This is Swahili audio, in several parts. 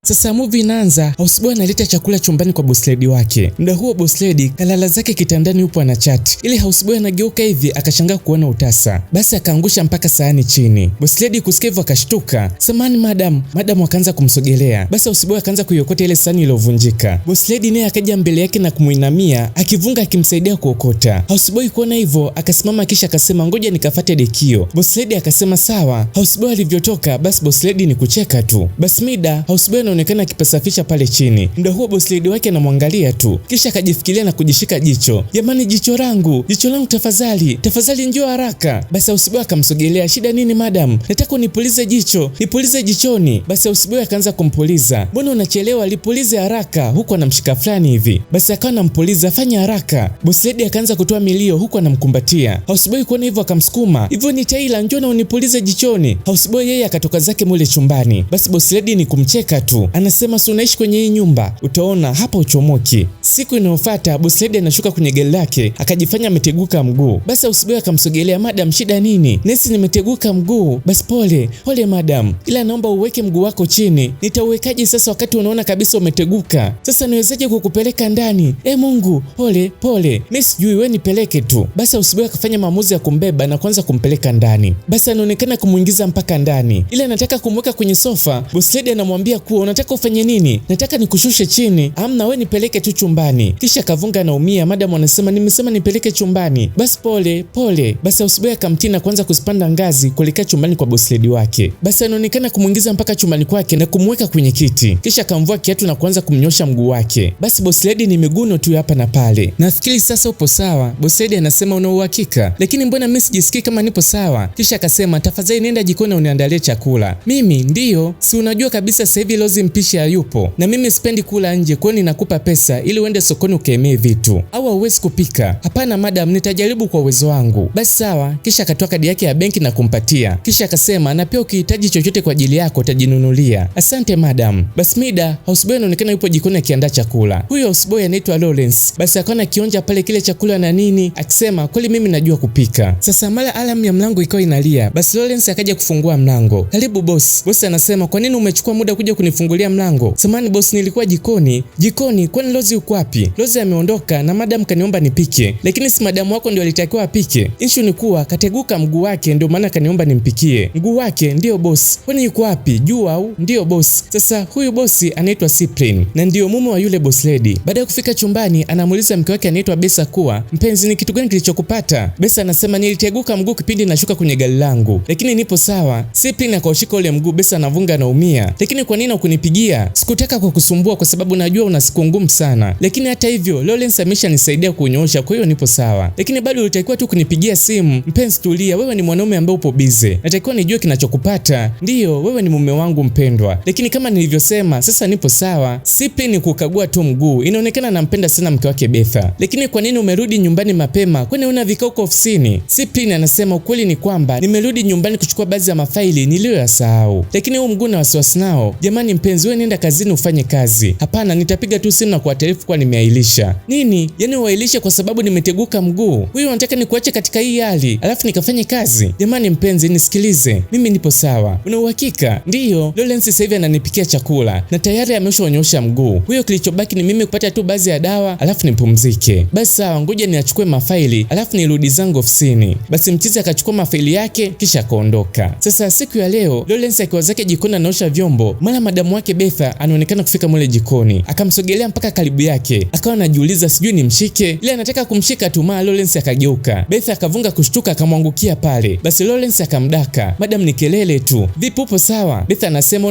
Sasa movie inaanza, houseboy analeta chakula chumbani kwa boss lady wake. Muda huo boss lady kalala zake kitandani hupo ana chat. Ile houseboy anageuka hivi akashangaa kuona utasa. Basi akaangusha mpaka sahani chini. Boss lady kusikia hivyo akashtuka. "Samahani madam." Madam akaanza kumsogelea. Basi houseboy akaanza kuiokota ile sahani iliyovunjika. Boss lady naye akaja mbele yake na kumuinamia akivunga akimsaidia kuokota. Houseboy kuona hivyo akasimama kisha akasema, "Ngoja nikafate dekio." Boss lady akasema sawa. Houseboy alivyotoka basi boss lady ni kucheka tu. Basi mida houseboy anaonekana akipasafisha pale chini. Muda huo boss lady wake anamwangalia tu, kisha akajifikiria na kujishika jicho. "Jamani, jicho langu, jicho langu, tafadhali, tafadhali njoo haraka." Basi houseboy akamsogelea, "Shida nini madam?" "Nataka unipulize jicho, nipulize jichoni." Basi houseboy akaanza kumpuliza, "Mbona unachelewa? Lipulize haraka," huku anamshika fulani hivi. Basi akawa anampuliza, "Fanya haraka." Boss lady akaanza kutoa milio huku anamkumbatia. Houseboy kuona hivyo akamsukuma, "Hivyo ni Taylor, njoo na unipulize jichoni." Houseboy yeye akatoka zake mule chumbani. Basi boss lady ni kumcheka tu, anasema, "Si unaishi kwenye hii nyumba, utaona hapa uchomoki." Siku inayofuata boss lady anashuka kwenye gari lake akajifanya ameteguka mguu. Basi houseboy akamsogelea, "Madam, shida nini?" "Nesi, nimeteguka mguu." "Basi pole pole madam, ila naomba uweke mguu wako chini." "Nitauwekaje sasa wakati unaona kabisa umeteguka? Sasa niwezaje kukupeleka ndani? E Mungu, pole pole, mimi sijui, wewe nipeleke tu." Basi houseboy akafanya maamuzi ya kumbeba na kuanza kumpeleka ndani. Basi anaonekana kumuingiza mpaka ndani, ila anataka kumweka kwenye sofa. Boss lady anamwambia kuwa, "Unataka ufanye nini?" "Nataka nikushushe chini." "Amna, wewe nipeleke tu chumbani." Kisha kavunga anaumia. Madam anasema, "Nimesema nipeleke chumbani." "Basi pole pole." Basi houseboy akamtii na kuanza kuzipanda ngazi kuelekea chumbani kwa boss lady wake. Basi anaonekana kumuingiza mpaka chumbani kwake na kumweka kwenye kiti, kisha akamvua kiatu na kuanza kumnyosha mguu wake. Basi boss lady ni miguno tu hapa na pale. "Nafikiri sasa upo sawa." Boss lady anasema, "Una uhakika? Lakini mbona mimi sijisikii kama nipo sawa?" Kisha akasema, "Tafadhali nenda jikoni na uniandalie chakula." "Mimi?" "Ndiyo, si unajua kabisa sasa hivi Lozi mpishi hayupo na mimi sipendi kula nje, kwa hiyo ninakupa pesa ili uende sokoni ukaemee vitu. Au hauwezi kupika?" "Hapana madam, nitajaribu kwa uwezo wangu." "Basi sawa." Kisha akatoa kadi yake ya benki na kumpatia. Kisha akasema, "Na pia ukihitaji chochote kwa ajili yako utajinunulia." "Asante madam." Basi mida houseboy anaonekana yupo jikoni akiandaa chakula. Huyo houseboy anaitwa Lawrence. Basi akawa akionja pale kile chakula na nini, akisema, "Kweli mimi najua kupika." Sasa mara alarm ya mlango ikawa inalia. Basi Lawrence akaja kufungua mlango. "Karibu boss." Boss anasema, "Kwa nini umechukua muda kuja kunifungulia mlango?" "Samahani boss, nilikuwa jikoni." "Jikoni? Kwani Lozi yuko wapi?" "Lozi ameondoka na madam kaniomba nipike." "Lakini si madamu wako ndio alitakiwa apike? Issue ni kuwa kateguka mguu wake, ndio maana kaniomba nimpikie." "Mguu wake?" "Ndio boss." "Kwani yuko wapi? Juu au?" "Ndio boss." Sasa huyu bosi anaitwa Cyprian na ndio mume wa yule boss lady. Baada ya kufika chumbani, anamuuliza mke wake anaitwa Besa kuwa, "Mpenzi, ni kitu gani kilichokupata?" Besa anasema, "Niliteguka mguu kipindi nashuka kwenye gari langu, lakini nipo sawa." Cyprian akaushika ule mguu, Besa anavunga anaumia. "Lakini kwa nini hukunipigia?" "Sikutaka kukusumbua kwa sababu najua una siku ngumu sana, lakini hata hivyo Lawrence ameshanisaidia kunyoosha, kwa hiyo nipo sawa, lakini bado ulitakiwa tu kunipigia simu." "Mpenzi, tulia, wewe ni mwanaume ambaye upo busy, natakiwa nijue kinachokupata." "Ndiyo, wewe ni mume wangu mpendwa, lakini kama nilivyosema, sasa nipo sawa." Cyprian ni kukagua tu mguu, inaonekana anampenda sana mke wake Betha. "Lakini kwa nini umerudi nyumbani mapema? Kwani una vikao huko ofisini?" Cyprian anasema, "Ukweli ni kwamba nimerudi nyumbani kuchukua baadhi ya mafaili niliyoyasahau, lakini huu mguu na wasiwasi nao." "Jamani mpenzi, wewe nenda kazini ufanye kazi." "Hapana, nitapiga tu simu na kuwataarifu kuwa nimeahirisha." "Nini? Yaani uahirishe kwa sababu nimeteguka mguu? Huyu unataka nikuache katika hii hali alafu nikafanye kazi? Jamani mpenzi, nisikilize, mimi nipo sawa." "Una uhakika?" "Ndiyo, Lawrence sasa hivi ananipikia chakula na tayari ameshaonyosha mguu huyo, kilichobaki ni mimi kupata tu baadhi ya dawa alafu nipumzike." "Basi sawa, ngoja niachukue mafaili alafu nirudi zangu ofisini." Basi mchizi akachukua mafaili yake kisha akaondoka. Sasa siku ya leo Lawrence akiwa zake jikoni anaosha vyombo, mara madamu wake Betha anaonekana kufika mule jikoni, akamsogelea mpaka karibu yake, akawa anajiuliza sijui nimshike, ile anataka kumshika tu, mara Lawrence akageuka. Betha akavunga kushtuka, akamwangukia pale. Basi Lawrence akamdaka, "Madam, ni kelele tu, vipi, upo sawa?" Betha anasema,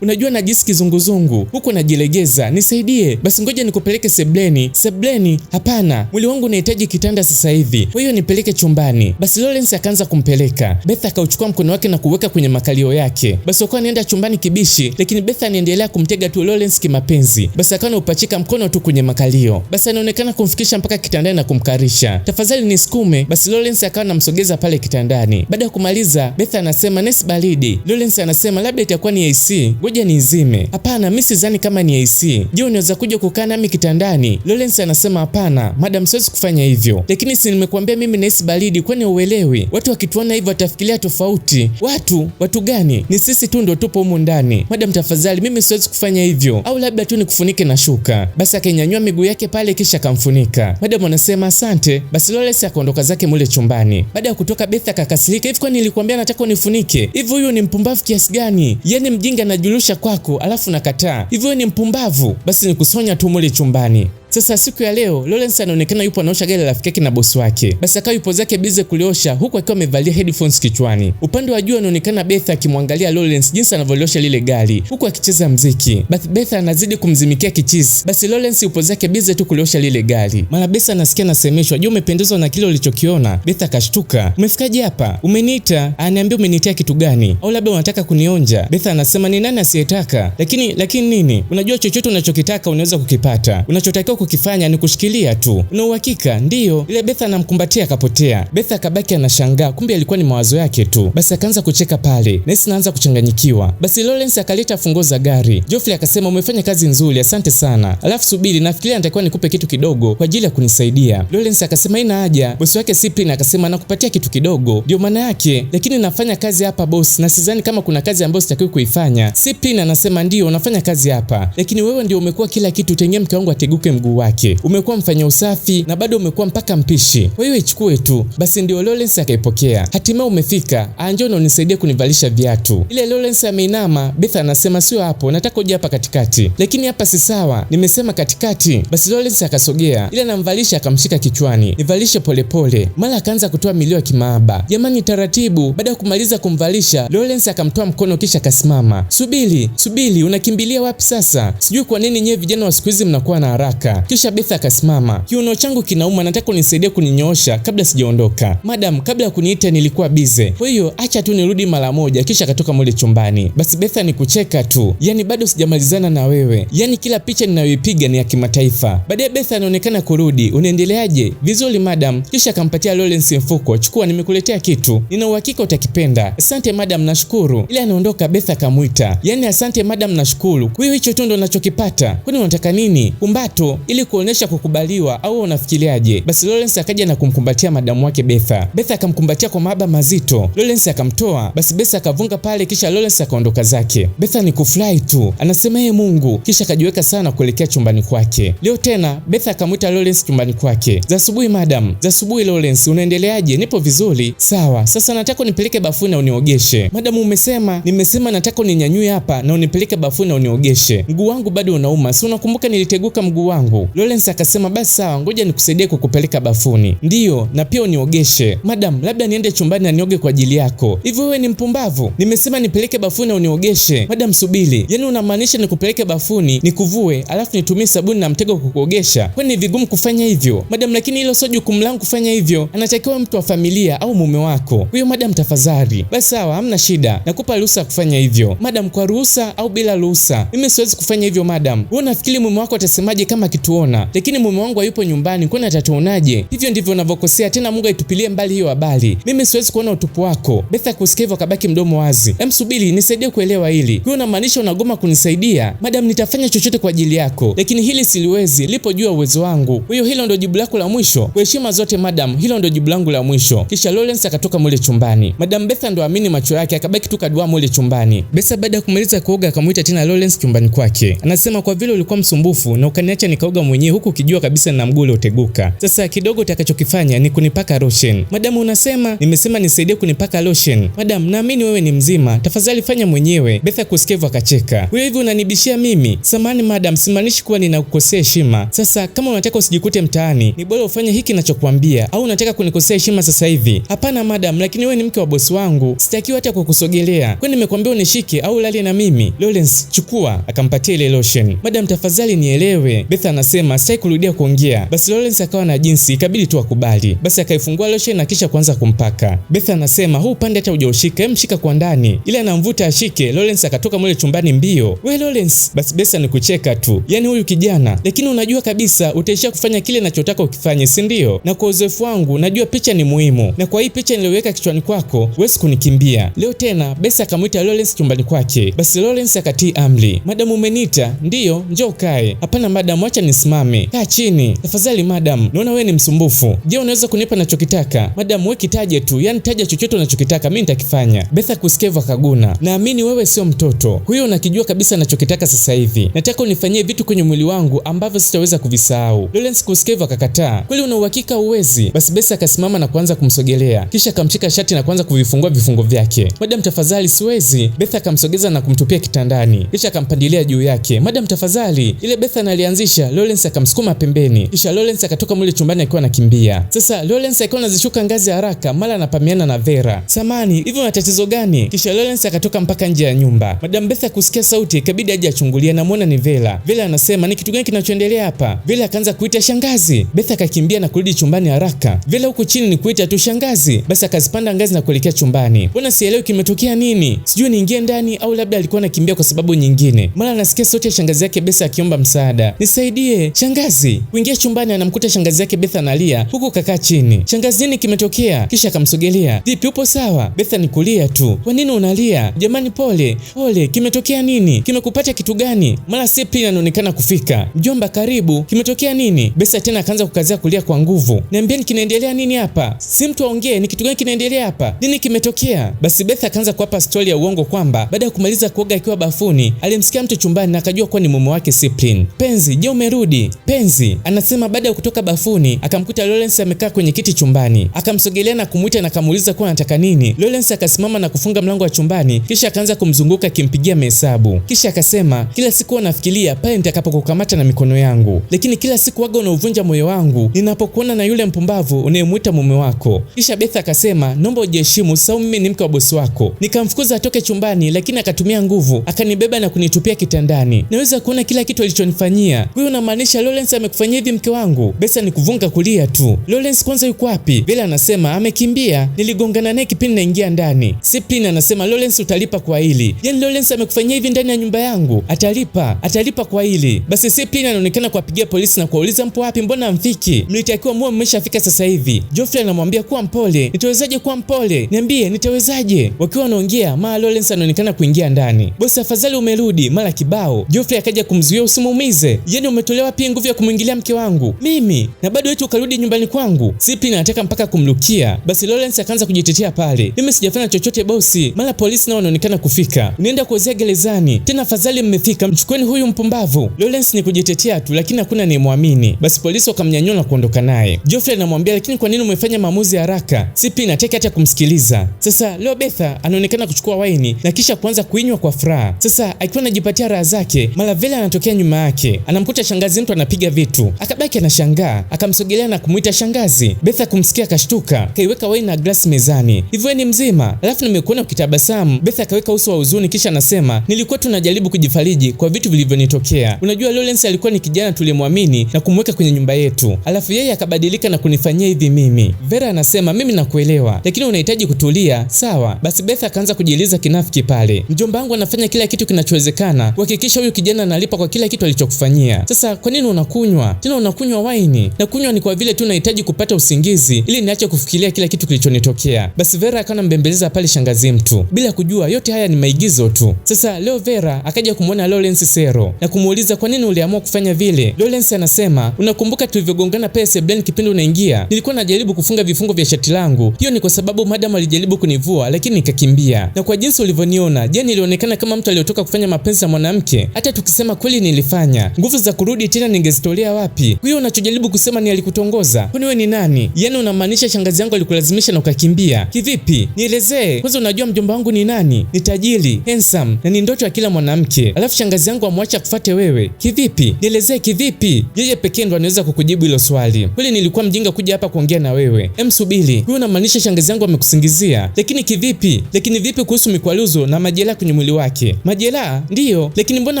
Unajua najisi kizunguzungu huku najilegeza, nisaidie basi, ngoja nikupeleke sebleni." "Sebleni? Hapana, mwili wangu unahitaji kitanda sasa hivi, kwa hiyo nipeleke chumbani." Basi Lawrence akaanza kumpeleka. Betha akauchukua mkono wake na kuweka kwenye makalio yake. Basi wakawa anaenda chumbani kibishi, lakini Betha anaendelea kumtega tu Lawrence kimapenzi. Basi akawa anaupachika mkono tu kwenye makalio. Basi anaonekana kumfikisha mpaka kitandani na kumkarisha, "Tafadhali nisukume." Basi Lawrence akawa anamsogeza pale kitandani. Baada ya kumaliza, Betha anasema, "Nesi baridi." Lawrence anasema, "Labda itakuwa ni AC, ngoja niizime." "Hapana, mimi sidhani kama ni AC. Je, unaweza kuja kukaa nami kitandani?" Lawrence anasema, "Hapana madam, siwezi kufanya hivyo." "Lakini si nimekuambia mimi nahisi baridi, kwani uelewi? Watu wakituona hivyo watafikiria tofauti." "Watu? Watu gani? Ni sisi tu ndo tupo humu ndani. Madam, tafadhali." tafadhali mimi siwezi kufanya hivyo, au labda tu nikufunike na shuka. Basi akainyanyua miguu yake pale kisha akamfunika. Madam anasema asante. Basi Lawrence akaondoka zake mule chumbani. Baada ya kutoka, Beth akakasirika, hivi kwani nilikwambia nataka unifunike? Hivi huyu ni mpumbavu kiasi gani? Yaani mjinga anajulusha kwako alafu nakataa. Hivi wewe ni mpumbavu? Basi nikusonya tu mule chumbani. Sasa siku ya leo Lawrence anaonekana yupo anaosha gari la rafiki yake na bosi wake. Basi akawa yupo zake bize kuliosha huku akiwa amevalia headphones kichwani. Upande wa juu anaonekana Beth akimwangalia Lawrence jinsi anavyoliosha lile gari huku akicheza mziki. Basi Beth anazidi kumzimikia kichizi. Basi Lawrence yupo zake bize tu kuliosha lile gari. Mara Beth anasikia anasemeshwa, "Je, umependezwa na kile ulichokiona?" Beth akashtuka. "Umefikaje hapa? Umeniita?" Ananiambia, "Umeniitia kitu gani? Au labda unataka kunionja?" Beth anasema, "Ni nani asiyetaka? Lakini nini? Unajua chochote unachokitaka unaweza kukipata. Unachotakiwa kukifanya ni kushikilia tu. Una uhakika?" "Ndiyo." Ile Beth anamkumbatia akapotea. Beth akabaki anashangaa, kumbe alikuwa ni mawazo yake tu. Basi akaanza kucheka pale. Nesi naanza kuchanganyikiwa. Basi Lawrence akaleta funguo za gari. Geoffrey akasema, "Umefanya kazi nzuri, asante sana. Alafu subiri, nafikiria nitakuwa nikupe kitu kidogo kwa ajili ya kunisaidia." Lawrence akasema, "Haina haja." Bosi wake Cyprian akasema, "Nakupatia kitu kidogo." "Ndio maana yake, lakini nafanya kazi hapa boss, na sidhani kama kuna kazi ambayo sitakiwi kuifanya." Cyprian anasema, "Ndio unafanya kazi hapa, lakini wewe ndio umekuwa kila kitu tangia mke wangu ateguke mguu wake. Umekuwa mfanya usafi na bado umekuwa mpaka mpishi. Kwa hiyo ichukue tu." Basi ndio Lawrence akaipokea. "Hatimaye umefika. Njoo na unisaidie kunivalisha viatu." Ile Lawrence ameinama. Beth anasema, "Sio hapo, nataka uje hapa katikati." "Lakini hapa si sawa." "Nimesema katikati." Basi Lawrence akasogea. Ile anamvalisha akamshika kichwani. "Nivalishe polepole." Mara akaanza kutoa milio ya kimaaba. "Jamani, taratibu." Baada ya kumaliza kumvalisha, Lawrence akamtoa mkono kisha akasimama. "Subiri, subiri, unakimbilia wapi sasa? Sijui kwa nini nyewe vijana wa siku hizi mnakuwa na haraka." Kisha Beth akasimama. "Kiuno changu kinauma, nataka unisaidie kuninyoosha kabla sijaondoka." "Madam, kabla ya kuniita nilikuwa bize. Kwa hiyo acha tu nirudi mara moja." Kisha akatoka mule chumbani. Basi Beth ni kucheka tu. "Yaani bado sijamalizana na wewe. Yaani kila picha ninayoipiga ni ya kimataifa." Baadaye Beth anaonekana kurudi. "Unaendeleaje?" "Vizuri madam." Kisha akampatia Lawrence mfuko. "Chukua, nimekuletea kitu. Nina uhakika utakipenda." "Asante madam, nashukuru." Ile anaondoka, Beth akamuita. "Yaani asante madam, nashukuru. Kwa hiyo hicho tu ndo unachokipata? Kwani unataka nini? Kumbato ili kuonesha kukubaliwa au unafikiriaje?" Basi Lawrence akaja na kumkumbatia madamu wake Betha. Betha akamkumbatia kwa mahaba mazito. Lawrence akamtoa. Basi Betha akavunga pale kisha Lawrence akaondoka zake. Betha ni kufurahi tu. Anasema, "Ee Mungu." Kisha akajiweka sana kuelekea chumbani kwake. Leo tena Betha akamwita Lawrence chumbani kwake. "Za asubuhi madam." "Za asubuhi Lawrence, unaendeleaje?" "Nipo vizuri." "Sawa. Sasa nataka unipeleke bafuni na uniogeshe." "Madam, umesema?" "Nimesema nataka uninyanyue hapa na unipeleke bafuni na uniogeshe. Mguu wangu bado unauma. Si unakumbuka niliteguka mguu wangu?" Lawrence akasema, "Basi sawa, ngoja nikusaidie kukupeleka bafuni." "Ndiyo, na pia uniogeshe." "Madam, labda niende chumbani na nioge kwa ajili yako." "Hivyo wewe ni mpumbavu? Nimesema nipeleke bafuni na uniogeshe." "Madam, subiri. Yaani unamaanisha nikupeleke bafuni, nikuvue, alafu nitumie sabuni na mtego kukuogesha? Kwani ni vigumu kufanya hivyo?" "Madam, lakini hilo sio jukumu langu kufanya hivyo. Anatakiwa mtu wa familia au mume wako. Kwa hiyo madam, tafadhali." "Basi sawa, hamna shida. Nakupa ruhusa ya kufanya hivyo." "Madam, kwa ruhusa au bila ruhusa? Mimi siwezi kufanya hivyo madam. Wewe unafikiri mume wako atasemaje kama akituona? Lakini mume wangu hayupo nyumbani, kwani atatuonaje? Hivyo ndivyo unavyokosea tena, Mungu aitupilie mbali hiyo habari. Mimi siwezi kuona utupu wako." Betha kusikia hivyo akabaki mdomo wazi. "Em, subiri, nisaidie kuelewa hili. Wewe unamaanisha unagoma kunisaidia? Madam, nitafanya chochote kwa ajili yako, lakini hili siliwezi, lipo juu ya uwezo wangu. Kwa hiyo hilo ndio jibu lako la mwisho? Kwa heshima zote madam, hilo ndio jibu langu la mwisho." Kisha Lawrence akatoka mule chumbani. Madam Betha ndo amini macho yake, akabaki tu kadua mule chumbani. Betha baada ya kumaliza kuoga akamuita tena Lawrence chumbani kwake. Anasema, "Kwa vile ulikuwa msumbufu na ukaniacha nikaoga mwenyewe huku ukijua kabisa nina mguu ulioteguka. Sasa kidogo utakachokifanya ni kunipaka lotion." "Madam, unasema?" "Nimesema nisaidie kunipaka lotion." "Madam, naamini wewe ni mzima, tafadhali fanya mwenyewe." Betha kusikia hivyo akacheka. "Wewe hivi unanibishia mimi? Samahani madam, simaanishi kuwa ninakukosea heshima. Sasa kama unataka usijikute mtaani, ni bora ufanye hiki ninachokuambia, au unataka kunikosea heshima sasa hivi?" "Hapana madam, lakini wewe ni mke wa bosi wangu, sitakiwi hata kukusogelea. Kwani nimekuambia unishike au ulale na mimi?" "Lawrence, chukua." Akampatia ile lotion. "Madam, tafadhali nielewe." Betha anasema, "Sitaki kurudia kuongea." Basi Lawrence akawa na jinsi, ikabidi tu akubali. Basi akaifungua lotion na kisha kuanza kumpaka. Betha anasema, "Huu upande hata hujaushika, hem shika kwa ndani." Ile anamvuta ashike, Lawrence akatoka mule chumbani mbio. "We Lawrence." Basi Betha ni kucheka tu. "Yaani huyu kijana, lakini unajua kabisa utaishia kufanya kile ninachotaka ukifanye, si ndio? Na kwa uzoefu wangu najua picha ni muhimu, na kwa hii picha niliyoweka kichwani kwako huwezi kunikimbia." Leo tena Betha akamwita Lawrence chumbani kwake. Basi Lawrence akatii amri. "Madam, umeniita?" "Ndiyo, njoo ukae." "Hapana madam, acha nisimame." nisimame. Kaa chini tafadhali madam, naona wewe ni msumbufu. Je, unaweza kunipa nachokitaka? Madam, wewe kitaje tu, yani taja chochote unachokitaka mimi nitakifanya. Betha kusikia hivyo akaguna, naamini wewe sio mtoto huyo, unakijua kabisa nachokitaka sasa hivi. Nataka unifanyie vitu kwenye mwili wangu ambavyo sitaweza kuvisahau. Lawrence kusikia hivyo akakataa, kweli una uhakika uwezi? Basi Betha akasimama na kuanza kumsogelea, kisha akamshika shati na kuanza kuvifungua vifungo vyake. Madam tafadhali, siwezi. Betha akamsogeza na kumtupia kitandani, kisha akampandilia juu yake. Madam tafadhali. Ile Betha analianzisha, Lawrence akamsukuma pembeni, kisha Lawrence akatoka mle chumbani akiwa anakimbia. Sasa Lawrence akiwa anazishuka ngazi haraka, mara anapamiana na Vera. Samani, hivyo una tatizo gani? Kisha Lawrence akatoka mpaka nje ya nyumba. Madam Betha kusikia sauti ikabidi aje achungulie, na muona ni Vera. Vera anasema ni kitu gani kinachoendelea hapa? Vera akaanza kuita shangazi. Betha akakimbia na kurudi chumbani haraka. Vera huko chini ni kuita tu shangazi. Basi akazipanda ngazi na kuelekea chumbani. Mbona sielewi kimetokea nini? Sijui niingie ndani au labda alikuwa anakimbia kwa sababu nyingine. Mara anasikia sauti ya shangazi yake Betha akiomba msaada. Nisaidie shangazi. Kuingia chumbani anamkuta shangazi yake Betha analia huku kakaa chini. Shangazi, nini kimetokea? Kisha akamsogelea. Vipi, upo sawa? Betha ni kulia tu. Kwa nini unalia? Jamani, pole pole, kimetokea nini? Kimekupata kitu gani? Mara Cyprian anaonekana kufika. Mjomba karibu, kimetokea nini? Betha tena akaanza kukazia kulia kwa nguvu. Niambieni kinaendelea nini hapa? Si mtu aongee, ni kitu gani kinaendelea hapa? Nini kimetokea? Basi Betha akaanza kuwapa stori ya uongo kwamba baada ya kumaliza kuoga akiwa bafuni alimsikia mtu chumbani na akajua kuwa ni mume wake Cyprian. Penzi, je, umerudi? Penzi anasema baada ya kutoka bafuni akamkuta Lawrence amekaa kwenye kiti chumbani. Akamsogelea na kumuita na akamuuliza kuwa anataka nini. Lawrence akasimama na kufunga mlango wa chumbani, kisha akaanza kumzunguka akimpigia mahesabu. Kisha akasema kila siku nafikiria pale nitakapokukamata na mikono yangu, lakini kila siku waga unauvunja moyo wangu ninapokuona na yule mpumbavu unayemuita mume wako. Kisha Betha akasema naomba ujiheshimu, sababu mimi ni mke wa bosi wako. Nikamfukuza atoke chumbani, lakini akatumia nguvu akanibeba na kunitupia kitandani. Naweza kuona kila kitu alichonifanyia. Wewe unamaanisha Lawrence amekufanyia hivi mke wangu? Betha ni kuvunga kulia tu. Lawrence kwanza yuko wapi? Bella anasema amekimbia, niligongana naye kipindi naingia ndani. Cyprian anasema Lawrence utalipa kwa hili. Yaani Lawrence amekufanyia hivi ndani ya nyumba yangu? Atalipa, atalipa kwa hili. Basi Cyprian anaonekana kuwapigia polisi na kuwauliza mpo wapi, mbona mfiki? Mlitakiwa muwe mmeshafika sasa hivi. Geoffrey anamwambia kuwa mpole. Nitawezaje kuwa mpole? Niambie, nitawezaje? Wakiwa wanaongea, mara Lawrence anaonekana kuingia ndani. Bosi, afadhali umerudi. Mara kibao. Geoffrey akaja kumzuia, usimuumize. Yaani umetolewa pia nguvu ya kumwingilia mke wangu mimi, na bado eti ukarudi nyumbani kwangu. Cyprian anataka mpaka kumlukia. Basi Lawrence akaanza kujitetea pale, mimi sijafanya chochote bosi. Mara polisi nao wanaonekana kufika. Unaenda kuozea gerezani tena, afadhali mmefika, mchukueni huyu mpumbavu. Lawrence ni kujitetea tu, lakini hakuna anayemwamini. Basi polisi wakamnyanyua na kuondoka naye. Geoffrey anamwambia lakini kwa nini umefanya maamuzi haraka? Cyprian hataki hata kumsikiliza. Sasa leo Betha anaonekana kuchukua waini na kisha kuanza kuinywa kwa furaha. Sasa akiwa anajipatia raha zake, mara Vela anatokea nyuma yake, anamkuta shangazi mtu anapiga vitu. Akabaki anashangaa, akamsogelea na kumuita shangazi. Betha kumsikia akashtuka, kaiweka waini na glasi mezani. Hivyo wewe ni mzima? Alafu nimekuona ukitabasamu. Betha akaweka uso wa huzuni kisha anasema nilikuwa tunajaribu kujifariji kwa vitu vilivyonitokea. Unajua Lawrence alikuwa ni kijana tulimwamini na kumweka kwenye nyumba yetu, alafu yeye akabadilika na kunifanyia hivi mimi. Vera anasema mimi nakuelewa, lakini unahitaji kutulia, sawa? Basi Betha akaanza kujieleza kinafiki pale. Mjomba wangu anafanya kila kitu kinachowezekana kuhakikisha huyu kijana analipa kwa kila kitu alichokufanyia. Sasa kwa nini unakunywa tena? Unakunywa waini? Na kunywa ni kwa vile tu nahitaji kupata usingizi ili niache kufikiria kila kitu kilichonitokea. Basi Vera akawa anambembeleza pale shangazi mtu bila kujua yote haya ni maigizo tu. Sasa leo Vera akaja kumwona Lawrence Sero na kumuuliza kwa nini uliamua kufanya vile. Lawrence anasema unakumbuka tulivyogongana pale sebleni kipindi unaingia? Nilikuwa najaribu kufunga vifungo vya shati langu. Hiyo ni kwa sababu madam alijaribu kunivua lakini nikakimbia. Na kwa jinsi ulivyoniona, je, nilionekana kama mtu aliyotoka kufanya mapenzi na mwanamke? Hata tukisema kweli nilifanya, nguvu za kurudi tena ningezitolea wapi? Hiyo unachojaribu kusema ni alikutongoza? Kwani wewe ni nani? Yaani unamaanisha shangazi yangu alikulazimisha na ukakimbia? Kivipi? Nielezee. Kwanza unajua mjomba wangu ni nani? Ni tajiri, handsome na ni ndoto ya kila mwanamke. Alafu shangazi yangu amwacha kufuate wewe. Kivipi? Nielezee kivipi? Yeye pekee ndo anaweza kukujibu hilo swali. Kweli nilikuwa mjinga kuja hapa kuongea na wewe. Subiri. Wewe unamaanisha shangazi yangu amekusingizia? Lakini kivipi? Lakini vipi kuhusu mikwaruzo na majeraha kwenye mwili wake? Majeraha? Ndiyo, lakini mbona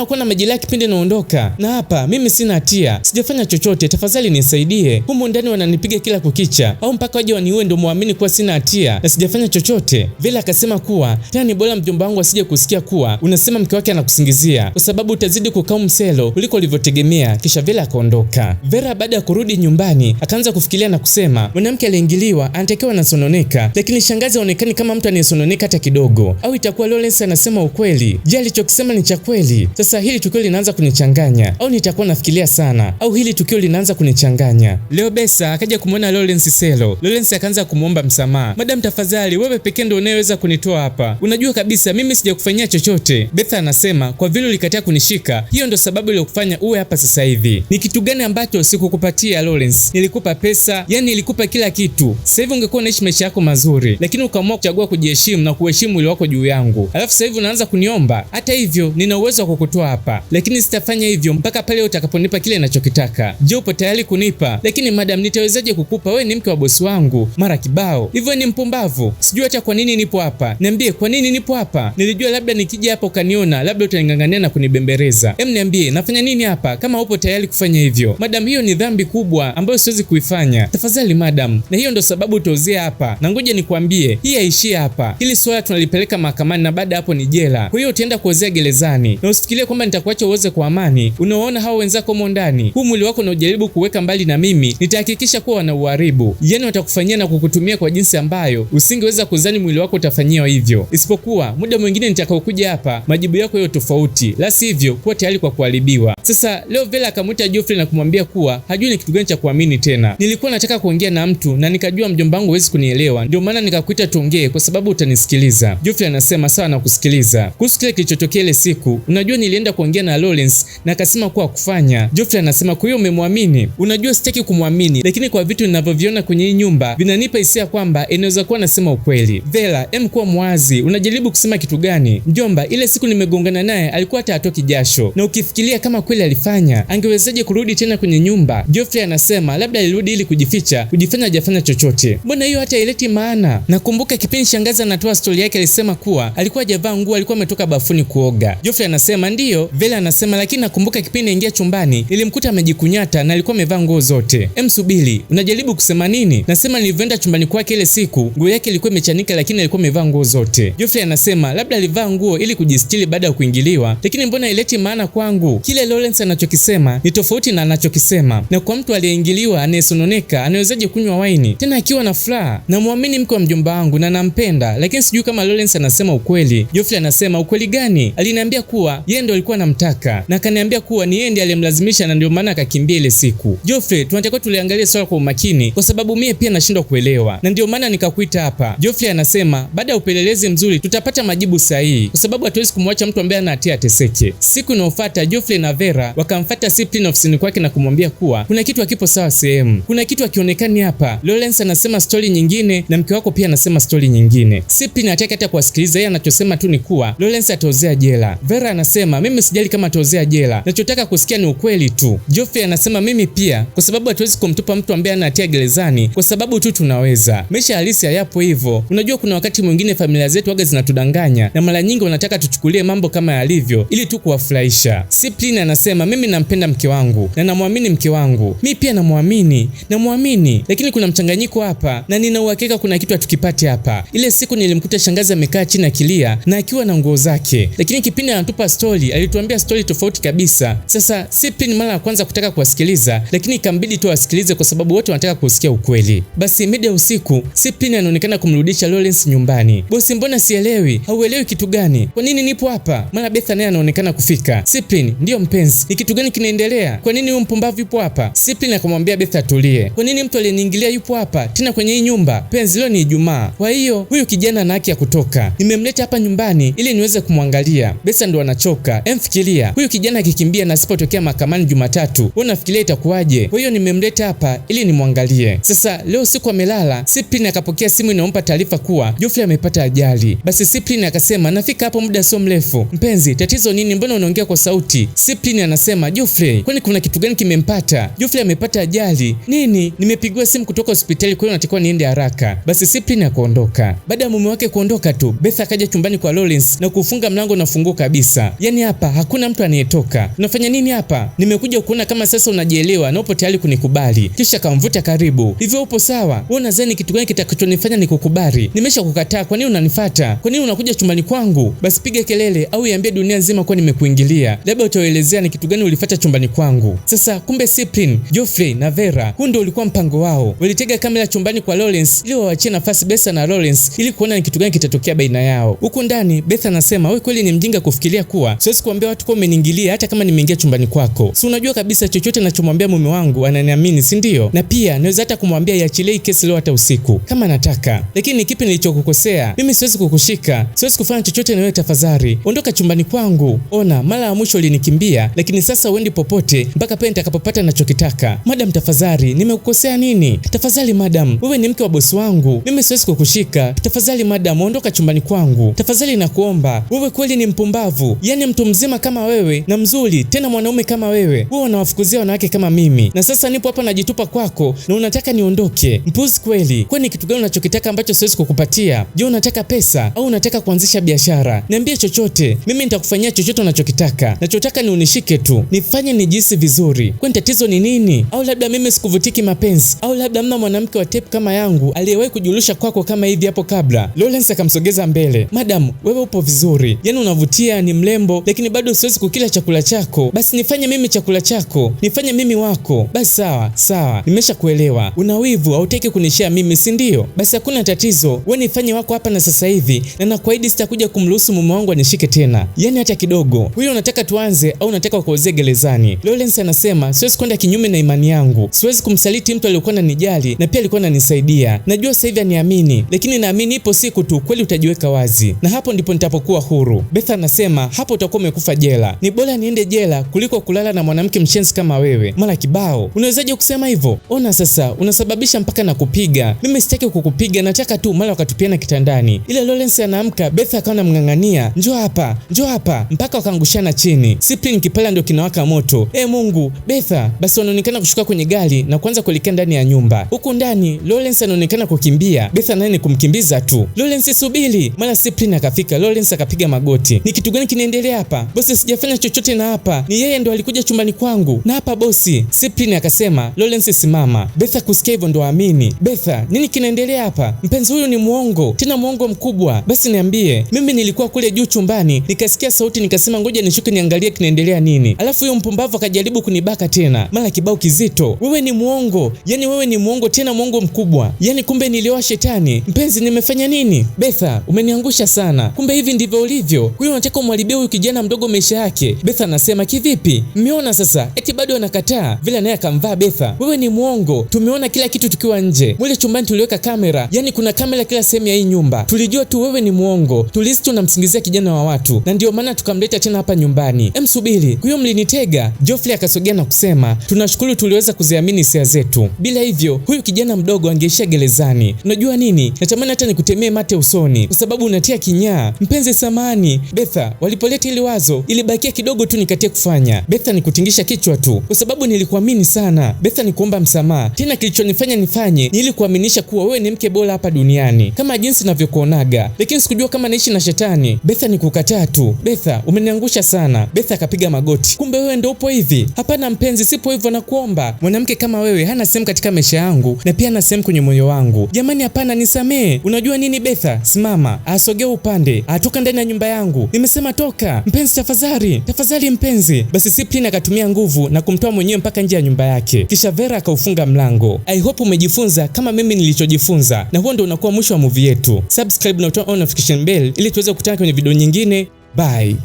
hakuwa na majeraha kipindi naondoka? Na hapa mimi sina hatia. Sijafanya chochote, tafadhali nisaidie. Humu ndani wananipiga kila kukicha, au mpaka waje waniue ndio muamini kuwa sina hatia na sijafanya chochote? Vela akasema kuwa tena ni bora mjomba wangu asije kusikia kuwa unasema mke wake anakusingizia, kwa sababu utazidi kukaa mselo kuliko ulivyotegemea. Kisha Vela akaondoka. Vera baada ya kurudi nyumbani akaanza kufikiria na kusema mwanamke aliingiliwa anatakiwa anasononeka, lakini shangazi haonekani kama mtu anayesononeka hata kidogo. Au itakuwa Lawrence anasema ukweli? Je, alichokisema ni cha kweli? Sasa hili tukio linaanza kunichanganya, au nitakuwa nafikiria nafikiria sana au hili tukio linaanza kunichanganya. Leo Besa akaja kumwona Lawrence Selo. Lawrence akaanza kumuomba msamaha. Madam, tafadhali wewe pekee ndio unayeweza kunitoa hapa. Unajua kabisa mimi sijakufanyia chochote. Betha anasema kwa vile ulikataa kunishika, hiyo ndio sababu iliyokufanya uwe hapa sasa hivi. Ni kitu gani ambacho sikukupatia Lawrence? Nilikupa pesa, yani nilikupa kila kitu. Sasa hivi ungekuwa unaishi maisha yako mazuri, lakini ukaamua kuchagua kujiheshimu na kuheshimu mwili wako juu yangu. Alafu sasa hivi unaanza kuniomba. Hata hivyo nina uwezo wa kukutoa hapa, lakini sitafanya hivyo mpaka pale utakaponipa kile ninachokitaka. Je, upo tayari kunipa? Lakini madam, nitawezaje kukupa? Wewe ni mke wa bosi wangu mara kibao. Hivyo ni mpumbavu. Sijui hata kwa nini nipo hapa. Niambie kwa nini nipo hapa? Nilijua labda nikija hapa ukaniona, labda utaning'ang'ania na kunibembeleza. Em, niambie nafanya nini hapa kama upo tayari kufanya hivyo? Madam, hiyo ni dhambi kubwa ambayo siwezi kuifanya. Tafadhali madam. Na hiyo ndo sababu utaozea hapa. Na ngoja nikwambie, hii haishii hapa. Hili swala tunalipeleka mahakamani na baada hapo ni jela. Kwa hiyo utaenda kuozea gerezani. Na usifikirie kwamba nitakuacha uoze kwa amani. Unaona hao wenzako humo ndani, huu mwili wako unaojaribu kuweka mbali na mimi, nitahakikisha kuwa wanauharibu. Yaani watakufanyia na kukutumia kwa jinsi ambayo usingeweza kudhani mwili wako utafanyiwa hivyo. Isipokuwa muda mwingine nitakaokuja hapa, majibu yako yao tofauti, la sivyo kuwa tayari kwa kuharibiwa. Sasa leo Vela akamwita Geoffrey na kumwambia kuwa hajui ni kitu gani cha kuamini tena. Nilikuwa nataka kuongea na mtu na nikajua mjomba wangu huwezi kunielewa, ndio maana nikakuita tuongee, kwa sababu utanisikiliza. Geoffrey anasema sawa, nakusikiliza. Kuhusu kile kilichotokea ile siku, unajua nilienda kuongea na Lawrence na akasema kuwa kufanya. Geoffrey anasema kwa hiyo umemwamini? Unajua sitaki kumwamini, lakini kwa vitu ninavyoviona kwenye hii nyumba vinanipa hisia kwamba inaweza kuwa nasema ukweli. Vela, em, kuwa mwazi, unajaribu kusema kitu gani? Mjomba, ile siku nimegongana naye alikuwa hata hatoki jasho, na ukifikiria kama kweli alifanya, angewezaje kurudi tena kwenye nyumba? Geoffrey anasema labda alirudi ili kujificha, kujifanya hajafanya chochote. Mbona hiyo hata ileti maana? Nakumbuka kipindi shangazi anatoa stori yake alisema kuwa alikuwa hajavaa nguo, alikuwa ametoka bafuni kuoga. Geoffrey anasema ndiyo. Vela anasema lakini nakumbuka kipindi naingia chumbani nilimkuta amejikunyata na alikuwa amevaa nguo zote. Em, subiri, unajaribu kusema nini? Nasema nilivyoenda chumbani kwake ile siku nguo yake ilikuwa imechanika, lakini alikuwa amevaa nguo zote. Geoffrey anasema labda alivaa nguo ili kujistiri baada ya kuingiliwa, lakini mbona ileti maana kwangu? Kile Lawrence anachokisema ni tofauti na anachokisema, na kwa mtu aliyeingiliwa anayesononeka anawezaje kunywa waini tena akiwa na furaha? Namwamini mke wa mjomba wangu na nampenda, lakini sijui kama Lawrence anasema ukweli. Geoffrey anasema ukweli gani? Aliniambia kuwa yeye ndo alikuwa anamtaka na akaniambia kuwa ni yeye ndiye aliyemlazimisha na ndio maana akakimbia ile siku. Geoffrey, tunatakiwa tuliangalie swala kwa umakini kwa sababu mie pia nashindwa kuelewa na ndio maana nikakuita hapa. Geoffrey anasema baada ya upelelezi mzuri tutapata majibu sahihi kwa sababu hatuwezi kumwacha mtu ambaye ana hatia ateseke. Siku inayofuata Geoffrey na Vera wakamfuata Cyprian ofisini kwake na kumwambia kuwa kuna kitu hakipo sawa sehemu, kuna kitu hakionekani hapa. Lawrence anasema stori nyingine na mke wako pia anasema stori nyingine. Cyprian hataki hata kuwasikiliza, yeye anachosema tu ni kuwa Lawrence ataozea jela. Vera anasema mimi sijali kama ataozea jela, nachotaka kusikia ni ukweli tu. Geoffrey anasema mimi pia, kwa sababu hatuwezi kumtupa mtu ambaye ana hatia gerezani kwa sababu tu tunaweza. Maisha halisi hayapo hivyo. Unajua kuna wakati mwingine familia zetu waga zinatudanganya na mara nyingi wanataka tuchukulie mambo kama yalivyo ili tu kuwafurahisha. Cyprian anasema mimi nampenda mke wangu na namwamini mke wangu, mi pia namwamini, namwamini, lakini kuna mchanganyiko hapa na nina uhakika kuna kitu hatukipati hapa. Ile siku nilimkuta shangazi amekaa chini akilia na akiwa na nguo zake, lakini kipindi anatupa stori alituambia stori tofauti kabisa. Sasa Cyprian mara ya kwanza kutaka kuwasikiliza, lakini ikambidi tu awasikilize kwa sababu wote wanataka kusikia ukweli. Basi mida usiku Cyprian anaonekana kumrudisha Lawrence nyumbani. Bosi, mbona sielewi? Hauelewi kitu gani? Kwa nini nipo hapa? Mara Betha naye anaonekana kufika. Cyprian, ndiyo mpenzi, ni kitu gani kinaendelea? Kwa nini huyu mpumbavu yupo hapa? Cyprian akamwambia Betha atulie. Kwa nini mtu aliyeniingilia yupo hapa tena kwenye hii nyumba? Penzi, leo ni Ijumaa, kwa hiyo huyu kijana ana haki ya kutoka. Nimemleta hapa nyumbani ili niweze kumwangalia. Betha ndo anachoka. Emfikiria huyu kijana akikimbia na asipotokea mahakamani Jumatatu, wewe unafikiria itakuwaje? Kwa hiyo nimemleta hapa ili nimwangalie. Sasa leo siku amelala, Cyprian akapokea simu inayompa taarifa kuwa Geoffrey amepata ajali. Basi Cyprian akasema nafika hapo muda sio mrefu. Mpenzi, tatizo nini? Mbona unaongea kwa sauti? Cyprian anasema Geoffrey, kwani kuna kitu gani kimempata? Geoffrey amepata ajali. Nini? Nimepigiwa simu kutoka hospitali, kwa hiyo natakiwa niende haraka. Basi Cyprian akaondoka. Baada ya mume wake kuondoka tu, Betha akaja chumbani kwa Lawrence na kufunga mlango na funguo kabisa. Yaani hapa hakuna mtu anayetoka. Unafanya nini hapa? Nimekuja kuona kama sasa unajielewa na upo tayari kunikubali. Kisha akamvuta karibu. Hivyo upo sawa? Wewe unadhani kitu gani kitakachonifanya nikukubali? Nimeshakukataa, kwa nini unanifuata? Kwa nini unakuja chumbani kwangu? Basi piga kelele au iambie dunia nzima kwa nimekuingilia. Labda utaelezea ni kitu gani ulifuata chumbani kwangu. Sasa kumbe Cyprian, Geoffrey na Vera, huu ndio ulikuwa mpango wao. Walitega kamera chumbani kwa Lawrence ili waachie nafasi Betha na Lawrence ili kuona ni kitu gani kitatokea baina yao. Huku ndani Betha anasema wewe kweli ni mjinga kufikiria kuwa siwezi kuambia watu kwa umeniingilia hata kama nimeingia chumbani kwako. kwako. Si unajua kabisa chochote nachomwambia mume wangu ananiamini, si ndio? Na pia naweza hata kumwambia iachilie kesi leo hata usiku kama nataka. Lakini ni kipi nilichokukosea? Mimi siwezi kukushika, siwezi kufanya chochote na wewe, tafadhali ondoka chumbani kwangu. Ona, mara ya mwisho ulinikimbia, lakini sasa uendi popote mpaka pale nitakapopata nachokitaka. Madam, tafadhali, nimekukosea nini? Tafadhali madam, wewe ni mke wa bosi wangu, mimi siwezi kukushika. Tafadhali madam, ondoka chumbani kwangu, tafadhali nakuomba. Wewe kweli ni mpumbavu, yaani mtu mzima kama wewe na mzuri tena mwanaume kama wewe, wewe unawafukuzia wanawake kama mimi, na sasa nipo hapa najitupa kwako na unataka niondoke? Mpuzi kweli. Kwani kitu gani unachokitaka ambacho siwezi kukupatia? Je, unataka pesa au unataka kuanzisha biashara? Niambie chochote, mimi nitakufanyia chochote unachokitaka. Nachotaka ni unishike tu, nifanye nijihisi vizuri. Kwani tatizo ni nini? Au labda mimi sikuvutiki mapenzi? Au labda mna mwanamke wa tape kama yangu aliyewahi kujulisha kwako kama hivi hapo kabla? Lawrence akamsogeza mbele. Madam, wewe upo vizuri, yaani unavutia, ni mrembo, lakini bado siwezi kukila chakula chako. Basi nifanye mimi chakula chako, nifanye mimi wako. Basi sawa sawa, nimeshakuelewa. Una wivu, hautaki kunishia mimi, si ndio? Basi hakuna tatizo, wewe nifanye wako hapa na sasa hivi, na nakuahidi sitakuja kumruhusu mume wangu anishike tena, yaani hata kidogo. Huyo unataka tuanze au unataka kuozea gerezani? Lawrence anasema siwezi kwenda kinyume na imani yangu, siwezi kumsaliti mtu aliyekuwa ananijali na pia alikuwa ananisaidia. Najua sasa hivi aniamini, lakini naamini ipo siku tu kweli utajiweka wazi, na hapo ndipo nitapokuwa huru. Betha anasema hapo utakuwa umekufa jela. Ni bora niende jela kuliko kulala na mwanamke mshenzi kama wewe. Mara kibao, unawezaje kusema hivyo? Ona sasa unasababisha mpaka na kupiga. Mimi sitaki kukupiga, nataka tu. Mara wakatupiana kitandani. Ile Lawrence anaamka, Betha akawa anamng'ang'ania, njoo hapa, njoo hapa, mpaka wakaangushana chini. Cyprian kipala ndio kinawaka moto. E Mungu, Betha! Basi wanaonekana kushuka kwenye gari na kuanza kuelekea ndani ya nyumba. Huku ndani Lawrence anaonekana kukimbia, Betha naye ni kumkimbiza tu. Lawrence subiri! Mara Cyprian akafika, Lawrence akapiga magoti. Ni kitu gani kinaendelea hapa? Bosi, sijafanya chochote na hapa ni yeye ndo alikuja chumbani kwangu na hapa bosi. Cyprian akasema, Lawrence simama. Betha kusikia hivyo ndo aamini. Betha, nini kinaendelea hapa? Mpenzi huyu ni muongo, tena muongo mkubwa. Basi niambie, mimi nilikuwa kule juu chumbani nikasikia sauti, nikasema ngoja nishuke niangalie kinaendelea nini, alafu huyo mpumbavu akajaribu kunibaka tena, mara kibao kizito. Wewe ni muongo, yani wewe ni muongo tena muongo mkubwa, yani kumbe nilioa shetani. Mpenzi, nimefanya nini? Betha, umeniangusha sana, kumbe hivi ndivyo ulivyo. Huyo unataka umharibie huyu kijana mdogo maisha yake. Betha anasema kivipi? Mmeona sasa, eti bado anakataa vile, naye akamvaa Betha. Wewe ni muongo, tumeona kila kitu tukiwa nje mwile chumbani, tuliweka kamera, yani kuna kamera kila sehemu ya hii nyumba. Tulijua tu wewe ni muongo, tulihisi tunamsingizia kijana wa watu, na ndio maana tukamleta tena hapa nyumbani. Emsubiri, huyo mlinitega. Geoffrey akasogea na kusema, tunashukuru tuliweza kuziamini hisia zetu, bila hivyo huyu kijana mdogo angeishia gerezani. Unajua nini, natamani hata nikutemee mate usoni kwa sababu unatia kinyaa. Mpenzi, samani. Betha, walipoleta ile wazo ilibakia kidogo tu nikatie kufanya. Betha ni kutingisha kichwa tu kwa sababu nilikuamini sana. Betha ni kuomba msamaha tena, kilichonifanya nifanye ni ili kuaminisha kuwa wewe ni mke bora hapa duniani kama jinsi ninavyokuonaga, lakini sikujua kama naishi na shetani. Betha ni kukataa tu. Betha, umeniangusha sana. Betha akapiga magoti. Kumbe wewe ndio upo hivi? Hapana mpenzi, sipo hivyo, nakuomba. Mwanamke kama wewe hana sehemu katika maisha yangu na pia hana sehemu kwenye moyo wangu. Jamani, hapana, nisamee. Unajua nini Betha? Simama, asogea upande, atoka ndani ya nyumba yangu. Nimesema toka. Mpenzi, tafadhali, tafadhali mpenzi. Basi Cyprian akatumia nguvu na kumtoa mwenyewe mpaka nje ya nyumba yake, kisha Vera akaufunga mlango. I hope umejifunza kama mimi nilichojifunza, na huo ndio unakuwa mwisho wa movie yetu. Subscribe na turn on notification bell ili tuweze kukutana kwenye video nyingine. Bye.